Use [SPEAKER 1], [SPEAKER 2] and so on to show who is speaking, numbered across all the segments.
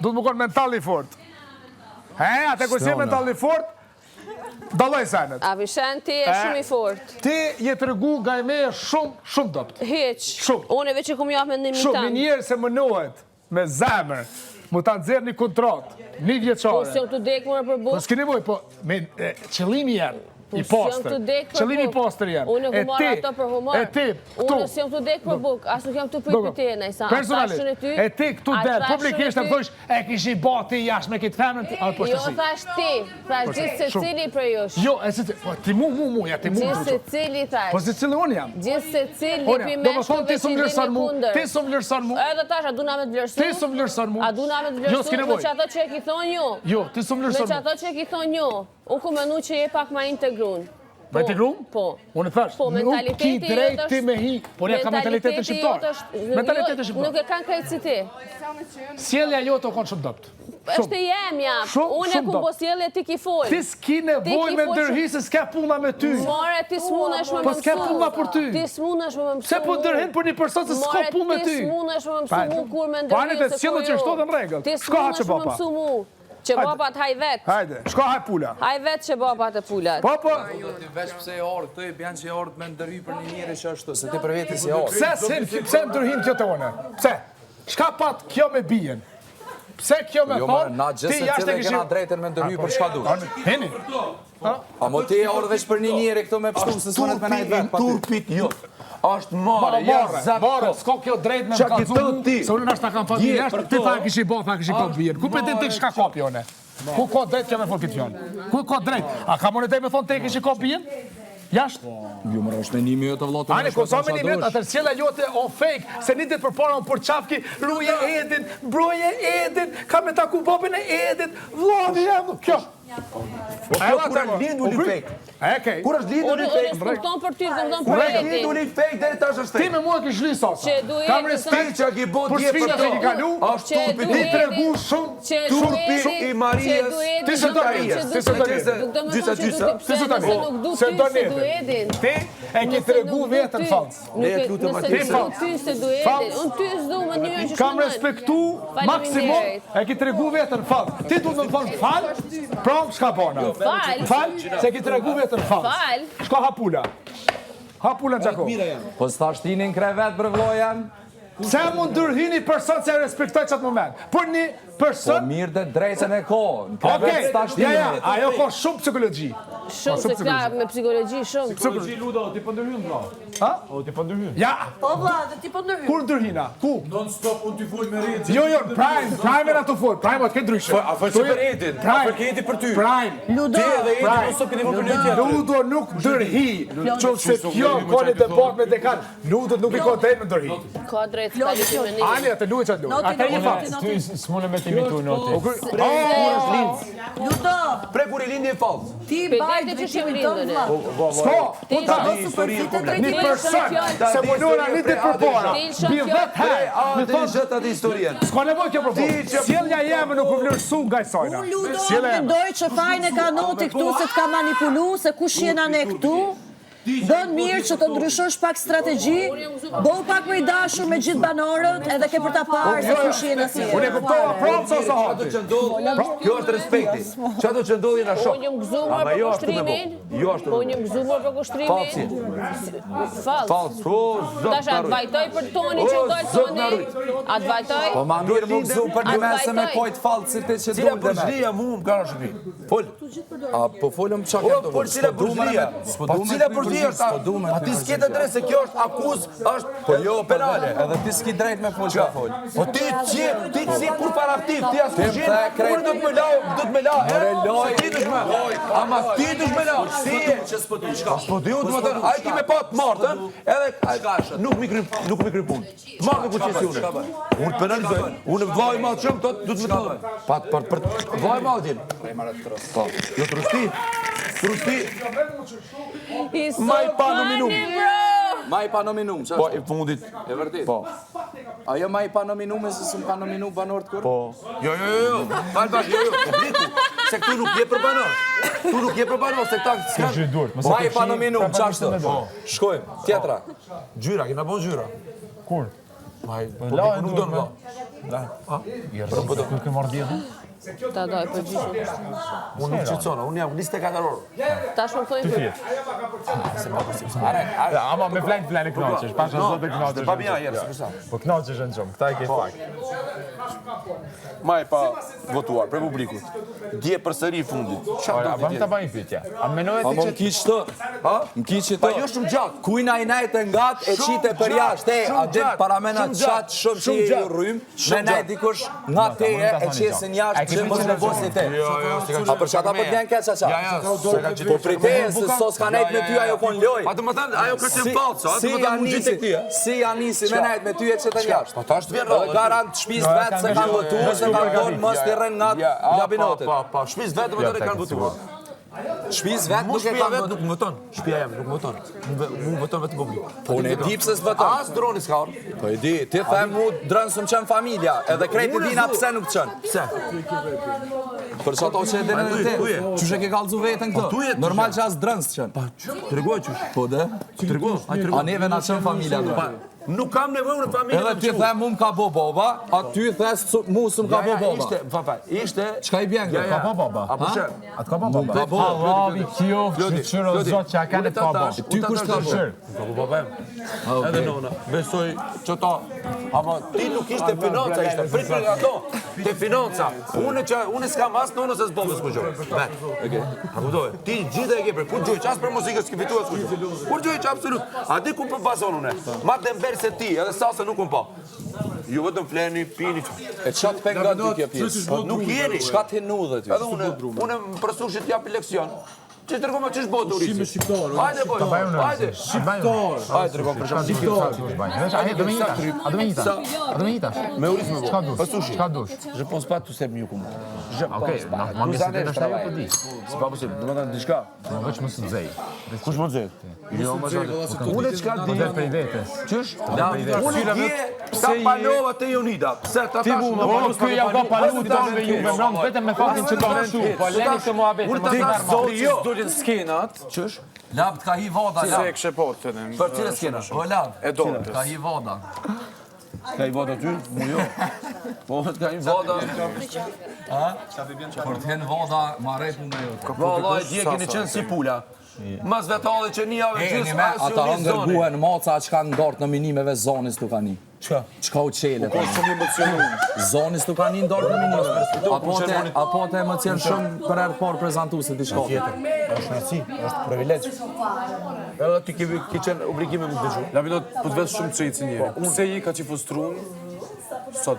[SPEAKER 1] Duhet me konë mental i fort. He, atë kur s'je mental i fort, dalloj senet.
[SPEAKER 2] A vishen ti je shumë i fort.
[SPEAKER 1] Ti je tregu nga e meje shumë, shumë dobt.
[SPEAKER 2] Hiq.
[SPEAKER 1] Shumë.
[SPEAKER 2] Unë veç e kum jap mendimin
[SPEAKER 1] tam. Shumë, një njeri se mënohet me zemër, mu ta nxjerr një kontratë, një vjeçare.
[SPEAKER 2] Po s'jam tu dek more për bukë.
[SPEAKER 1] Po s'ke nevojë, po me qëllimi jem
[SPEAKER 2] po
[SPEAKER 1] i pastër. Qëllimi i pastër jem.
[SPEAKER 2] Unë e kum marrë ato për humor.
[SPEAKER 1] E ti, këtu.
[SPEAKER 2] Unë s'jam tu dek për bukë, as nuk jam tu prit për ty naj sa.
[SPEAKER 1] Personalisht, e ti këtu del, publikisht e më thush, e kishi ba ti jashtë me këtë femrën, a po
[SPEAKER 2] Jo, thash ti, thash gjithsecili prej jush.
[SPEAKER 1] Jo, e si ti, po ti mu, mu, mu, ja ti mu.
[SPEAKER 2] Gjithsecili, thash.
[SPEAKER 1] Po secili unë jam.
[SPEAKER 2] Gjithsecili prej meshkujve që i dilni kundër.
[SPEAKER 1] Ti s'më vlerëson mu.
[SPEAKER 2] Edhe tash, a duna me të vlerësu?
[SPEAKER 1] Ti s'më vlerëson mu.
[SPEAKER 2] A duna me të vlerësu?
[SPEAKER 1] Jo, s'ke nevojë.
[SPEAKER 2] Me qato që e ki thonë ju.
[SPEAKER 1] Jo, ti s'më vlerëson mu.
[SPEAKER 2] Me qato që e ki thonë ju. Unë kum menu që je pak ma integrum.
[SPEAKER 1] Ma integrum?
[SPEAKER 2] Po.
[SPEAKER 1] Unë thash,
[SPEAKER 2] po,
[SPEAKER 1] nuk ki drejt ti me hi, por ja ka mentalitetin shqiptar. Mentalitetin shqiptar.
[SPEAKER 2] Nuk e kanë krejt si ti.
[SPEAKER 1] Sjellja jote u konë shumë dobt.
[SPEAKER 2] Është e jemja. Unë e kum bo sjellje ti ki fol.
[SPEAKER 1] Ti s'ki nevojë me ndërhy se s'ka puna me ty.
[SPEAKER 2] More ti s'munesh me më mësu.
[SPEAKER 1] Po s'ka puna për ty.
[SPEAKER 2] Ti s'munesh me më mësu.
[SPEAKER 1] Pse po ndërhin për një person se s'ka punë me ty?
[SPEAKER 2] More ti s'munesh me më mësu mu kur me ndërhy se
[SPEAKER 1] Po anë të sjellë që është në rregull.
[SPEAKER 2] Ti s'munesh me më mësu mu. Qebapat haj vet.
[SPEAKER 1] Hajde, shko haj pula.
[SPEAKER 2] Haj vet qebapat e pulat.
[SPEAKER 1] Po, po.
[SPEAKER 3] Jo, ti veç pse je ardhë këtu i bjen që je ardhë me ndërhy për një njeri që është se ti për veti s'je ardhë.
[SPEAKER 1] Pse, sin, pse ndërhyn kjo te une? Pse? Çka pat kjo me bijen? Pse kjo me
[SPEAKER 3] jo,
[SPEAKER 1] thonë?
[SPEAKER 3] Na gjithsecili e kena drejtën me ndërhy për çka dush.
[SPEAKER 1] Hini.
[SPEAKER 3] A mo ti je ardhë veç për një njeri këtu me pështu se s'munet me najt vetë.
[SPEAKER 4] Turpit jot. Është marre, ja
[SPEAKER 1] marre, marre, s'ka kjo drejt me më kallzu mu, se unë nashta kam fat jashtë, ti tha kishi bo, tha kishi kap bijen. Ku pe din ti çka kapi une? Ku ka drejt kjo me fol këtë fjalë? Ku ka drejt? A kam unë drejt me thonë ti kishi kap bijen? Jashtë?
[SPEAKER 3] Jo, më është menimi jot vëlla, të
[SPEAKER 1] Ani, ko sa menimi jot, atëherë sjellja jote o fake, se një ditë përpara unë përqafki, ruje Edin, broje Edin, kam me taku babin e Edit, vllavi jam, kjo.
[SPEAKER 4] Po kjo kur është lindur një fake.
[SPEAKER 1] E kej.
[SPEAKER 4] Kur është lindur një fake?
[SPEAKER 2] Unë s'kupton për ty, s'kupton
[SPEAKER 4] Kur
[SPEAKER 2] për
[SPEAKER 4] është
[SPEAKER 2] Edin.
[SPEAKER 4] lindur një fake deri tash është
[SPEAKER 1] Ti
[SPEAKER 4] fake.
[SPEAKER 1] me mua kish ly sasa. Kam respekt
[SPEAKER 4] Ti që ke bo
[SPEAKER 1] për
[SPEAKER 4] dje për
[SPEAKER 1] sfidat
[SPEAKER 4] to.
[SPEAKER 1] që ki kalu,
[SPEAKER 4] Është turpi
[SPEAKER 1] ti tregu shumë
[SPEAKER 4] turpi i Marias.
[SPEAKER 1] Ti se do Edin, ti se do Edin.
[SPEAKER 2] Nuk do me
[SPEAKER 4] Gjysa
[SPEAKER 2] thonë që du
[SPEAKER 4] gjysa.
[SPEAKER 2] ti pse
[SPEAKER 1] Ti se do
[SPEAKER 2] nëse nuk du
[SPEAKER 1] Se
[SPEAKER 2] ty
[SPEAKER 1] do
[SPEAKER 2] se du
[SPEAKER 1] Edin.
[SPEAKER 2] Edin.
[SPEAKER 1] Ti e ki tregu veten fals.
[SPEAKER 4] Ne e lutem
[SPEAKER 2] Nëse
[SPEAKER 4] aty.
[SPEAKER 2] nuk du ty se du Edin. Unë ty s'du mënyrën që
[SPEAKER 1] Kam respektu maksimum, e ki tregu veten fals. Ti du të më thonë fal, pra çka bona.
[SPEAKER 2] Fal.
[SPEAKER 1] Fal, se ki tregu veten fals.
[SPEAKER 2] Fal.
[SPEAKER 1] Shko ha pula. Ha pula në Gjakov.
[SPEAKER 3] Po s'thash ti në krevet bre vlla jem?
[SPEAKER 1] Pse mund ndërhyni person që e respektoj qatë moment? Për një person...
[SPEAKER 3] Po mirë dhe drejtën e ko, në krevet
[SPEAKER 1] Okej,
[SPEAKER 3] s'thash ti
[SPEAKER 1] ja, ja,
[SPEAKER 3] në
[SPEAKER 1] ajo ka shumë psikologji.
[SPEAKER 2] Shumë se ka me psikologji shumë.
[SPEAKER 5] Psikologji Ludo, ti po ndërhyn vlla.
[SPEAKER 1] Ha?
[SPEAKER 5] O ti po ndërhyn.
[SPEAKER 1] Ja,
[SPEAKER 6] Po vlla, dhe ti po ndërhyn.
[SPEAKER 1] kur ndërhina? Ku?
[SPEAKER 5] Non stop unë ty fol me Rexhin.
[SPEAKER 1] Jo, jo, Prime, Prime era të fol, Prime atë ke ndryshe.
[SPEAKER 4] Po, a fol si për Edin, a fol ke Edi për ty.
[SPEAKER 1] Prime.
[SPEAKER 6] Ludo.
[SPEAKER 4] Ti edhe Edi
[SPEAKER 1] Prime.
[SPEAKER 4] non stop keni fol për një tjetër.
[SPEAKER 1] Ludo nuk ndërhi, qoftë se kjo ka një debat me dekan, Ludo nuk i ka drejt me ndërhi.
[SPEAKER 2] Ka drejt, ka legjim me një.
[SPEAKER 1] Ani atë luaj çat luaj.
[SPEAKER 6] Noti,
[SPEAKER 1] Atë një
[SPEAKER 6] noti,
[SPEAKER 1] fat.
[SPEAKER 6] noti.
[SPEAKER 5] Ty s'mune me t'imitu noti.
[SPEAKER 6] Ludo,
[SPEAKER 4] Pre kur i lindi e fals.
[SPEAKER 6] ti
[SPEAKER 2] Pe
[SPEAKER 6] mbaj
[SPEAKER 2] dete që
[SPEAKER 6] drejtimin
[SPEAKER 2] shim
[SPEAKER 6] tënd
[SPEAKER 2] lindën,
[SPEAKER 6] vlla.
[SPEAKER 1] S'ka, po ta.
[SPEAKER 6] Do superfite
[SPEAKER 1] Një
[SPEAKER 6] drejtimin.
[SPEAKER 1] person se munora një ditë përpara, mbi 10 herë,
[SPEAKER 4] A
[SPEAKER 1] më
[SPEAKER 4] dhe
[SPEAKER 1] thonë
[SPEAKER 4] gjë atë historien.
[SPEAKER 1] S'ka nevojë kjo për po. Sjellja jeme nuk u vlerësu nga sajna.
[SPEAKER 6] Unë Ludo
[SPEAKER 1] Sjellja jeme.
[SPEAKER 6] mendoj që fajin e ka Noti këtu se të ka manipulu, se kush jena ne këtu. Bën mirë që të ndryshosh pak strategji, bëu pak më i dashur me gjithë banorët, edhe ke për ta parë se kush jena si
[SPEAKER 1] Unë e kuptova prapë sa sa
[SPEAKER 4] Çfarë
[SPEAKER 1] hati.
[SPEAKER 4] do që ndodh? Kjo është respekti. Çfarë do që ndodhi na shok.
[SPEAKER 2] Unë jam gëzuar
[SPEAKER 4] Ama
[SPEAKER 2] për
[SPEAKER 4] jo ashtu me bo.
[SPEAKER 2] kushtrimin.
[SPEAKER 4] Jo ashtu
[SPEAKER 2] Po
[SPEAKER 4] me
[SPEAKER 2] unë jam gëzuar për kushtrimin.
[SPEAKER 4] Falsi.
[SPEAKER 2] Fals.
[SPEAKER 4] Fals. O zot.
[SPEAKER 2] Tash a të vajtoj për Toni që
[SPEAKER 4] O,
[SPEAKER 2] dojë
[SPEAKER 4] Zot na
[SPEAKER 2] Toni?
[SPEAKER 4] rujt.
[SPEAKER 2] A të vajtoj?
[SPEAKER 3] Po ma mirë më gëzu për një
[SPEAKER 2] A
[SPEAKER 3] mese me
[SPEAKER 2] vajtoj?
[SPEAKER 3] kojt fals si ti që
[SPEAKER 4] Cila
[SPEAKER 3] dul dhe me.
[SPEAKER 4] borxhlia mu më ka në shtëpi? Fol.
[SPEAKER 3] A po folëm çka
[SPEAKER 4] O,
[SPEAKER 3] ke të
[SPEAKER 4] fol cila borxhlia?
[SPEAKER 3] S'po
[SPEAKER 4] Po
[SPEAKER 3] du me
[SPEAKER 4] cila
[SPEAKER 3] të
[SPEAKER 4] borxhlia është?
[SPEAKER 3] S'po du me
[SPEAKER 4] A ti s'ke të drejtë se kjo është akuzë, është
[SPEAKER 3] Po jo,
[SPEAKER 4] penale.
[SPEAKER 3] Edhe ti s'ki drejt me fol çka fol.
[SPEAKER 4] Po ti që ti si kur para aktiv, ti as
[SPEAKER 3] Ti
[SPEAKER 4] kush
[SPEAKER 3] më the krejt.
[SPEAKER 4] Unë do të më la, do të më la.
[SPEAKER 3] More loj.
[SPEAKER 4] Se ti do të më. Ama ti do të më la. Si je?
[SPEAKER 3] Që s'po du, çka?
[SPEAKER 4] Po di unë, do të thënë, ai ki me pa të martën, edhe nuk mi kry nuk mi kry punë. Të martën ku qesi unë. Unë të penalizoj. Unë vllai i madh shumë, do të më thonë. Pa për për vllai i madh din. Po, jo trusti. Trusti. Ma i pa nominum.
[SPEAKER 3] Ma i pa nominum, çfarë?
[SPEAKER 4] Po i fundit.
[SPEAKER 3] E vërtet.
[SPEAKER 4] Po.
[SPEAKER 3] Ajo ma i pa nominum se s'm ka nominu banorët kur?
[SPEAKER 4] Po. Jo, jo, jo, jo. Fal, fal, jo, jo, publiku. Se këtu nuk je për banor. Këtu nuk je për banor, se këta s'kan.
[SPEAKER 3] Ma i pa nominum, çashtu. Po. Shkojmë. Tjetra.
[SPEAKER 4] Gjyra, kena bon gjyra.
[SPEAKER 5] Kur?
[SPEAKER 4] Po nuk do në vlla.
[SPEAKER 5] Po do. Nuk e marr djellin?
[SPEAKER 2] Ta doj për gjyshën.
[SPEAKER 4] Unë nuk qetësona, unë jam 24 orë.
[SPEAKER 2] Tash më thonë për...
[SPEAKER 5] Ama me flenë flenë knaqesh, pasha zot e knaqesh.
[SPEAKER 4] Pa bja, jerë, së përsa.
[SPEAKER 5] Po knaqesh në gjumë, këta e ke
[SPEAKER 4] Po.
[SPEAKER 5] fakt.
[SPEAKER 4] Ma e pa votuar, për publikut. Dje përsëri i fundit. Qa
[SPEAKER 5] Ora,
[SPEAKER 4] do
[SPEAKER 5] a
[SPEAKER 4] të
[SPEAKER 5] bëm ta
[SPEAKER 4] dje?
[SPEAKER 5] bëj një pyetje. A menojë
[SPEAKER 7] A
[SPEAKER 5] ti
[SPEAKER 7] mo
[SPEAKER 5] që
[SPEAKER 7] më ki qëto?
[SPEAKER 4] Ha?
[SPEAKER 7] Më ki qëto?
[SPEAKER 4] Pa jo shumë gjatë.
[SPEAKER 7] Kujna i nejtë ngat e
[SPEAKER 4] Shumë
[SPEAKER 7] qite për
[SPEAKER 4] gjatë,
[SPEAKER 7] jashtë, e,
[SPEAKER 4] shumë
[SPEAKER 7] a dit
[SPEAKER 4] gjatë,
[SPEAKER 7] paramena
[SPEAKER 4] shumë gjatë,
[SPEAKER 7] qatë shumë që
[SPEAKER 4] shumë
[SPEAKER 7] i
[SPEAKER 4] gjatë,
[SPEAKER 7] rrym, me
[SPEAKER 4] shumë
[SPEAKER 7] nejt
[SPEAKER 4] gjatë.
[SPEAKER 7] dikush nga teje e qesin jashtë që mos me bo si te.
[SPEAKER 4] Jo,
[SPEAKER 7] A për çata po të vjen keq aqa?
[SPEAKER 4] Ja, ja, se ka
[SPEAKER 7] Po priteje se sos ka nejt me ty ajo kon loj.
[SPEAKER 4] Pa të më thënë, ajo ka qenë falso, a
[SPEAKER 7] Si
[SPEAKER 4] të më
[SPEAKER 7] ja
[SPEAKER 4] thënë mund
[SPEAKER 7] nisi,
[SPEAKER 4] gjithë e këti, a?
[SPEAKER 7] si ja nisi me nejt me ty e qetën jashtë.
[SPEAKER 4] Po tash të vjen
[SPEAKER 7] Edhe
[SPEAKER 4] rrallë.
[SPEAKER 7] garant shtëpisë vetë se kanë votu, se kanë thonë mos t'i rren nga
[SPEAKER 4] Ja, a,
[SPEAKER 7] labinotet.
[SPEAKER 4] Pa, pa, pa, shtëpisë vetë më thënë kanë votuar.
[SPEAKER 7] Shtëpisë vetë
[SPEAKER 4] Mu
[SPEAKER 7] nuk e
[SPEAKER 4] shtëpia
[SPEAKER 7] kanë
[SPEAKER 4] vetë
[SPEAKER 7] votu.
[SPEAKER 4] nuk më voton. Shtëpia jeme nuk më voton. Mu mu voton vetëm publiku.
[SPEAKER 7] Po unë e di pse s'voton.
[SPEAKER 4] As droni s'ka ardhur.
[SPEAKER 7] Po e di, ti the mu drën s'm qen familja, edhe krejt e
[SPEAKER 4] Unë
[SPEAKER 7] dina
[SPEAKER 4] s'du.
[SPEAKER 7] pse nuk qen.
[SPEAKER 4] Pse?
[SPEAKER 7] Për që ato që e dini
[SPEAKER 4] tu je,
[SPEAKER 7] te,
[SPEAKER 4] tu je.
[SPEAKER 7] qysh e ke kallzu veten
[SPEAKER 4] Po, tu
[SPEAKER 7] këtë?
[SPEAKER 4] je, tu
[SPEAKER 7] Normal
[SPEAKER 4] je.
[SPEAKER 7] që as drën s'qen.
[SPEAKER 4] Tregoj qysh.
[SPEAKER 7] Po dhe?
[SPEAKER 4] Tregoj, ai tregoj.
[SPEAKER 7] A neve na qen familja
[SPEAKER 4] Pa,
[SPEAKER 7] drën.
[SPEAKER 4] nuk kam nevojë në familje.
[SPEAKER 7] Edhe ti the mu më ka bo baba, a ty the mu s'm ka
[SPEAKER 4] Ja,
[SPEAKER 7] bo
[SPEAKER 4] ja,
[SPEAKER 7] baba.
[SPEAKER 4] ishte, pa, pa, ishte.
[SPEAKER 7] Çka i bjen
[SPEAKER 4] Ja,
[SPEAKER 7] këtë?
[SPEAKER 4] ja.
[SPEAKER 5] Ka bo baba?
[SPEAKER 4] A po shë?
[SPEAKER 5] A të ka bo baba?
[SPEAKER 7] Ka bo.
[SPEAKER 5] Allahi qoftë,
[SPEAKER 4] Floti,
[SPEAKER 5] shyqyr o
[SPEAKER 4] Floti,
[SPEAKER 5] Zot që a kanë
[SPEAKER 4] unë
[SPEAKER 5] të ka bo.
[SPEAKER 4] tash,
[SPEAKER 7] Ty
[SPEAKER 4] unë
[SPEAKER 7] kush
[SPEAKER 4] tash
[SPEAKER 7] ka bo?
[SPEAKER 5] Shyqyr.
[SPEAKER 4] Ka bo baba im. Edhe nona. Besoj që ta, ama ti nuk ishte financa ishte. Prit prit ato. Te financa. Unë që unë s'kam as nonës as babës ku gjoj. Vet.
[SPEAKER 7] Okej.
[SPEAKER 4] A kuptoj? Ti gjithë e ke për ku gjoj, as për muzikës s'ke fituar as ku gjoj. Kur gjoj që absolut. A di ku për bazon unë? Ma dembel se ti, edhe sa se nuk unë pa. Ju vetëm fleni, pini.
[SPEAKER 7] E qa të pengon ty kjo pjesë?
[SPEAKER 4] Po nuk jeni.
[SPEAKER 7] Çka të hin udhë ty?
[SPEAKER 4] Edhe unë, unë më përsushit t'japi leksion. Që të tregoj ç'është bëhet urisi. Hajde boj, hajde.
[SPEAKER 5] Shqiptar.
[SPEAKER 4] Hajde tregom për shembull.
[SPEAKER 5] Veç, a do me një tash? A do me një tash? A do me një tash?
[SPEAKER 4] Me uris me
[SPEAKER 5] Çka
[SPEAKER 4] bo.
[SPEAKER 5] dush?
[SPEAKER 4] Pasushi.
[SPEAKER 5] Çka dush?
[SPEAKER 4] Je pense pas tout c'est mieux que moi. Je
[SPEAKER 5] Okej,
[SPEAKER 4] pense
[SPEAKER 5] na
[SPEAKER 4] pas.
[SPEAKER 5] ma mbesi të ndoshta jo po di.
[SPEAKER 4] C'est pas possible. Do të thënë diçka.
[SPEAKER 5] Po veç mos të zej.
[SPEAKER 4] Kush më nxeh? Jo, më zoti. Unë çka di?
[SPEAKER 5] Po del prej vetes.
[SPEAKER 4] Qysh? Unë dje ta palova te Jonida. Pse ta tash?
[SPEAKER 5] Po, ky ja ka palu tanëve juve mbrëm vetëm me faktin që ka kështu. Po leni këtë muhabet.
[SPEAKER 4] Unë
[SPEAKER 5] mos
[SPEAKER 4] ta
[SPEAKER 5] i
[SPEAKER 4] thash
[SPEAKER 5] merr marr.
[SPEAKER 4] zoti jo.
[SPEAKER 3] Dolin skenat,
[SPEAKER 4] Qysh?
[SPEAKER 7] Lab të ka hi voda,
[SPEAKER 3] se
[SPEAKER 7] lab.
[SPEAKER 3] e kështë po të në.
[SPEAKER 4] Për cilë skena?
[SPEAKER 7] Po lab.
[SPEAKER 3] E dorës.
[SPEAKER 7] Ka hi voda.
[SPEAKER 4] Ka i voda ty? Mu jo. Po ka i voda.
[SPEAKER 7] Ha? Kur të hin voda, ma rej puna jote.
[SPEAKER 4] Vallai dje keni qenë si pula. Mas vetalli që një javë
[SPEAKER 7] E,
[SPEAKER 4] gjysmë
[SPEAKER 7] një me,
[SPEAKER 4] as ju
[SPEAKER 7] ata
[SPEAKER 4] një
[SPEAKER 7] hëngër
[SPEAKER 4] zoni.
[SPEAKER 7] guen maca që kanë ndartë nominimeve zonis të ka një.
[SPEAKER 4] Çka?
[SPEAKER 7] Çka u qele?
[SPEAKER 3] Po shumë emocionuar.
[SPEAKER 7] Zonis të ka një ndartë nominimeve. Apo te, apo te emocion shumë për herë të parë prezantuese diçka.
[SPEAKER 4] Është rëndësi, është privilegj. Edhe ti ke ke qenë obligime më dëgju.
[SPEAKER 3] Labinot, po të vetë shumë qetë si njeri. Pse i ka që frustruar sot?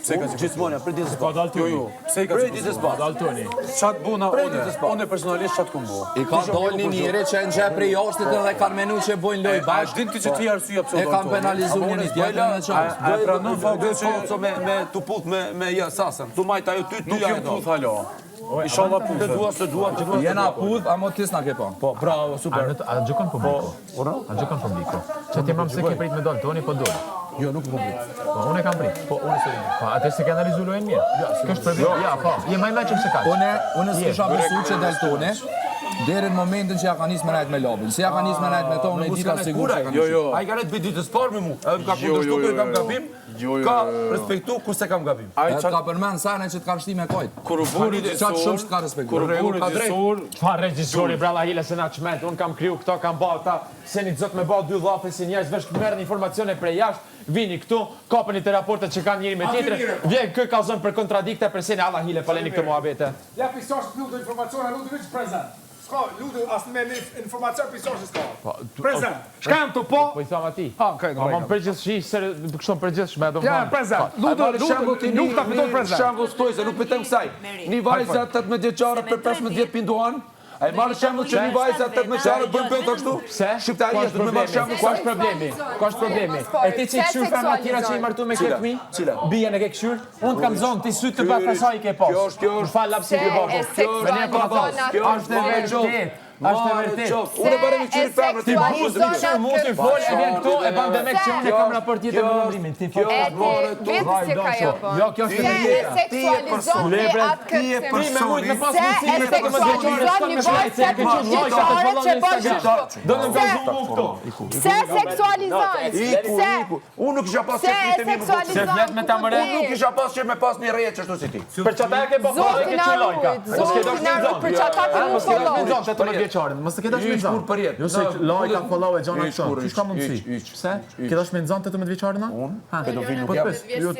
[SPEAKER 3] Pse i ka që
[SPEAKER 4] Gjithmonë jam prej ditës së
[SPEAKER 5] Ka
[SPEAKER 4] parë.
[SPEAKER 5] dal
[SPEAKER 3] Jo,
[SPEAKER 5] Toni.
[SPEAKER 3] jo, pse i ka
[SPEAKER 4] Prej
[SPEAKER 3] që
[SPEAKER 4] ditës së parë.
[SPEAKER 5] Dal Toni.
[SPEAKER 3] Qatë buna
[SPEAKER 4] Prej
[SPEAKER 3] une,
[SPEAKER 4] ditës parë.
[SPEAKER 3] une personalisht qatë kum bo.
[SPEAKER 7] I ka dalë një njeri që e në gjepri jashtit edhe kanë menu që bojnë loj
[SPEAKER 3] A
[SPEAKER 7] bashkë.
[SPEAKER 3] din ti që ti arsyeja pse u
[SPEAKER 7] E
[SPEAKER 3] dal
[SPEAKER 7] kanë
[SPEAKER 3] Toni?
[SPEAKER 7] penalizu
[SPEAKER 4] Ama
[SPEAKER 7] një
[SPEAKER 4] unë
[SPEAKER 7] një
[SPEAKER 4] s'bëj
[SPEAKER 7] tjetër
[SPEAKER 4] la-
[SPEAKER 7] në qatë.
[SPEAKER 3] A e pranon faktin që
[SPEAKER 4] Falso me me tu put me me ja sasën. Tu majt ajo ty ty
[SPEAKER 3] nuk
[SPEAKER 4] ajo.
[SPEAKER 3] jam puth hala. Inshallah
[SPEAKER 4] Të
[SPEAKER 3] puthe.
[SPEAKER 4] dua se dua, të dua.
[SPEAKER 7] Jena puth, amo ti s'na ke pa.
[SPEAKER 4] Po, bravo,
[SPEAKER 5] A
[SPEAKER 4] super.
[SPEAKER 5] në a gjykon publiku? A gjykon publiku? Që ti mam se ke prit me dal Toni, po dol.
[SPEAKER 4] Jo, nuk po prit.
[SPEAKER 5] Po unë e kam prit.
[SPEAKER 4] Po unë s'e di.
[SPEAKER 5] Po atë se ke analizuar lojën mirë. Kjo është problem. Ja, po. Je më i mençëm se kaq.
[SPEAKER 7] Unë, unë s'kisha besu që del Toni, deri në momentin që ja ka nis me nejt me labin. Se ja ka nis me nejt me to, unë e dita sigur që ka
[SPEAKER 3] Jo,
[SPEAKER 7] nis.
[SPEAKER 3] jo.
[SPEAKER 4] Ai ka rrit për ditës parë me mu. Edhe më ka
[SPEAKER 3] Jo,
[SPEAKER 4] kundërshtu
[SPEAKER 3] jo,
[SPEAKER 4] kur
[SPEAKER 3] jo,
[SPEAKER 4] kam
[SPEAKER 3] jo.
[SPEAKER 4] gabim.
[SPEAKER 3] Jo, jo,
[SPEAKER 4] Ka
[SPEAKER 3] jo, jo.
[SPEAKER 4] respektu kur se kam gabim.
[SPEAKER 3] Ai
[SPEAKER 7] E të
[SPEAKER 3] qatë
[SPEAKER 7] ka përmend sene që të kanë shti me kojt.
[SPEAKER 3] kur u bu
[SPEAKER 7] Qatë
[SPEAKER 3] regjisor,
[SPEAKER 7] shumë që të ka respektu.
[SPEAKER 3] kur u bu
[SPEAKER 4] Ka drejt.
[SPEAKER 3] regjisor,
[SPEAKER 5] Çfarë regjisori bralla hile se na çment. Unë kam kriju këto, kam bërë ata, se një zot me bë dy llafe si njerëz, veç merrni informacione prej jashtë, vini këtu, kapeni të raportet që kanë njëri me tjetrin, vjen kë kallzon për kontradikte për sene alla hile faleni këtë muhabete.
[SPEAKER 1] Ja pisosh të lutë informacione, lutë veç prezent. S'ka, lutë as me një informacion pisosh s'ka. Prezent. Shka jam të po?
[SPEAKER 5] Po i tham atij.
[SPEAKER 1] Ha, okay,
[SPEAKER 5] Po më përgjithësi, se kështu në përgjithshme, do
[SPEAKER 1] Ja,
[SPEAKER 5] thonë.
[SPEAKER 1] prezent. Lutë, lutë, nuk ta fiton prezent.
[SPEAKER 4] Shembull stoj se nuk pitem kësaj. Një vajza 18 vjeçare për 15 vjet pinduan. Ai marr shembull që një vajza 18 vjeçare bën pyet kështu?
[SPEAKER 5] Pse?
[SPEAKER 4] Shqiptari
[SPEAKER 5] Ku
[SPEAKER 4] është me marr shembull
[SPEAKER 5] Ku është problemi? Ku është problemi? E ti që i këshyr femra tjera që i martu me këtë fëmijë?
[SPEAKER 4] Cila?
[SPEAKER 5] Bijën e ke këshyr? Unë të kam zonë, ti sy të bafasaj i ke pas.
[SPEAKER 4] Kjo është- kjo është-
[SPEAKER 5] Më fal lapsi
[SPEAKER 8] Se
[SPEAKER 5] i
[SPEAKER 8] e
[SPEAKER 5] babo.
[SPEAKER 8] seksualizon
[SPEAKER 5] Po,
[SPEAKER 8] atë
[SPEAKER 4] Kjo është
[SPEAKER 5] Është e
[SPEAKER 4] e
[SPEAKER 5] vërtet. Është e vërtetë.
[SPEAKER 4] Unë e barem i qyri femrës,
[SPEAKER 5] ti buzë, ti qyr mu ti fol e vjen këtu e ban demek që unë e kam raport tjetër me numrimin. Ti fol.
[SPEAKER 8] E ti vetë si ka ja bën.
[SPEAKER 5] Jo, kjo është e vërtetë.
[SPEAKER 8] Ti e seksualizon atë
[SPEAKER 4] Ti je
[SPEAKER 8] kërcim.
[SPEAKER 5] Ti me mujt me pas
[SPEAKER 8] Se
[SPEAKER 5] mundësi
[SPEAKER 8] e
[SPEAKER 5] me 18 vjeçare
[SPEAKER 8] seksualizon
[SPEAKER 5] s'kam
[SPEAKER 8] një
[SPEAKER 5] me shkaj se e ke qenë lajka të
[SPEAKER 8] vajzë 18 vjeçare
[SPEAKER 5] follow
[SPEAKER 8] që
[SPEAKER 5] në
[SPEAKER 8] bën
[SPEAKER 5] Instagram.
[SPEAKER 8] kështu.
[SPEAKER 5] Do të më kallzu mu këtu.
[SPEAKER 8] Pse seksualizon?
[SPEAKER 4] Iku,
[SPEAKER 8] Pse?
[SPEAKER 4] iku. Unë nuk kisha pas
[SPEAKER 8] Pse
[SPEAKER 4] qef
[SPEAKER 8] e
[SPEAKER 4] prindët e mi më
[SPEAKER 8] seksualizon?
[SPEAKER 5] Se flet me ta më re?
[SPEAKER 4] Unë nuk kisha pas qef me pas një reje qashtu si ti.
[SPEAKER 5] Për çata e ke bë follow e
[SPEAKER 8] Zotin
[SPEAKER 5] ke
[SPEAKER 8] na
[SPEAKER 5] qenë lajka.
[SPEAKER 8] rujt,
[SPEAKER 5] Mos ke
[SPEAKER 8] Zotin
[SPEAKER 5] dashur
[SPEAKER 8] na
[SPEAKER 5] me
[SPEAKER 8] rujt
[SPEAKER 5] nxon.
[SPEAKER 8] për çata ti
[SPEAKER 5] Mos
[SPEAKER 8] mu
[SPEAKER 5] ke dashur me
[SPEAKER 8] follow.
[SPEAKER 5] nxon 18 vjeçarin. Mos e ke dashur me
[SPEAKER 4] Ish
[SPEAKER 5] nxon.
[SPEAKER 4] kur për jetë.
[SPEAKER 5] Jo se
[SPEAKER 4] Na,
[SPEAKER 5] lajka follow e gjana
[SPEAKER 4] Ish
[SPEAKER 5] këto.
[SPEAKER 4] kur,
[SPEAKER 5] Qysh ka
[SPEAKER 4] ish,
[SPEAKER 5] mundësi?
[SPEAKER 4] ish, ish,
[SPEAKER 5] Pse? Ke dashur me nxon 18 vjeçarin? Unë?
[SPEAKER 4] Pedofil nuk
[SPEAKER 5] Po
[SPEAKER 4] jam.
[SPEAKER 5] të pys. Jo,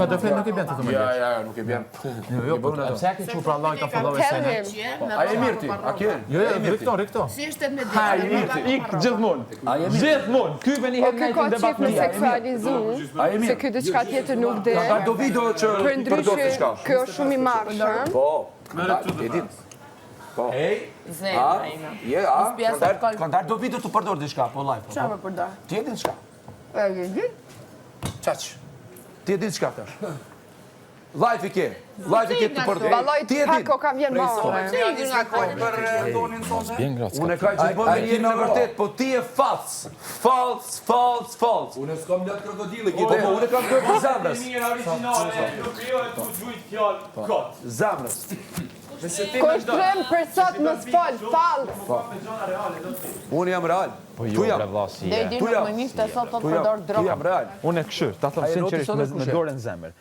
[SPEAKER 5] pedofil nuk i bën 18
[SPEAKER 4] Ja,
[SPEAKER 5] vjeç.
[SPEAKER 4] ja, ja, nuk e bjen.
[SPEAKER 5] Jo, jo, po pse e ke çu pra lajka follow e
[SPEAKER 8] Tell
[SPEAKER 5] sene?
[SPEAKER 8] him.
[SPEAKER 4] A je mirë ti? A ke?
[SPEAKER 5] Jo, jo, rri këto, rri këto.
[SPEAKER 9] Si është 18
[SPEAKER 5] Ha, ik, ik gjithmonë. Gjithmonë. Ky bën një
[SPEAKER 8] Po
[SPEAKER 5] herë
[SPEAKER 8] ky
[SPEAKER 5] në
[SPEAKER 8] ka
[SPEAKER 5] debat
[SPEAKER 8] qef me
[SPEAKER 5] me
[SPEAKER 8] seksualizu,
[SPEAKER 4] A je
[SPEAKER 8] se
[SPEAKER 4] mirë?
[SPEAKER 8] ky diçka tjetër nuk di.
[SPEAKER 4] Ka do video që
[SPEAKER 8] Për
[SPEAKER 4] përdor
[SPEAKER 8] ndryshe,
[SPEAKER 4] diçka.
[SPEAKER 8] ky është shumë i marrshëm.
[SPEAKER 4] Po, e din. Po.
[SPEAKER 9] Zemra ime.
[SPEAKER 4] Je, a?
[SPEAKER 9] pjesa
[SPEAKER 4] Kanë dalë-
[SPEAKER 9] alkool.
[SPEAKER 4] Kanë dalë do video të përdor diçka, po live.
[SPEAKER 9] Çfarë më përdor?
[SPEAKER 4] Ti e din çka? Çaq. Ti e din çka tash? Live i ke. Live i ke të përdor.
[SPEAKER 8] Vallaj,
[SPEAKER 4] Ti e din.
[SPEAKER 8] pak o ka vjen marre.
[SPEAKER 3] Për Antonin sonte?
[SPEAKER 4] Unë e kam gjithmonë me njërin e vërtet, po ti je fals. Fals, fals, fals.
[SPEAKER 7] Unë s'kam lot krokodili,
[SPEAKER 4] Po, po, unë e kam bërë për zemrës.
[SPEAKER 5] Mirë origjinale, nuk krijohet ku gjujt fjalë kot.
[SPEAKER 4] Zemrës.
[SPEAKER 8] Kushtrim për sot mos fol, fals.
[SPEAKER 4] Unë jam real.
[SPEAKER 5] Po
[SPEAKER 4] Tu
[SPEAKER 5] jo,
[SPEAKER 4] jam.
[SPEAKER 5] bre vlla si
[SPEAKER 9] Dhe
[SPEAKER 5] je.
[SPEAKER 9] i di
[SPEAKER 4] Tu
[SPEAKER 9] nuk
[SPEAKER 4] jam.
[SPEAKER 9] më njihte sot po
[SPEAKER 4] Tu jam,
[SPEAKER 9] përdor
[SPEAKER 4] tu
[SPEAKER 9] drogë.
[SPEAKER 4] jam real.
[SPEAKER 5] Unë e këshyr, ta them
[SPEAKER 4] A je noti
[SPEAKER 5] sinqerisht
[SPEAKER 4] sot
[SPEAKER 5] me,
[SPEAKER 4] apo
[SPEAKER 5] me
[SPEAKER 4] kush je?
[SPEAKER 5] dorën në zemër.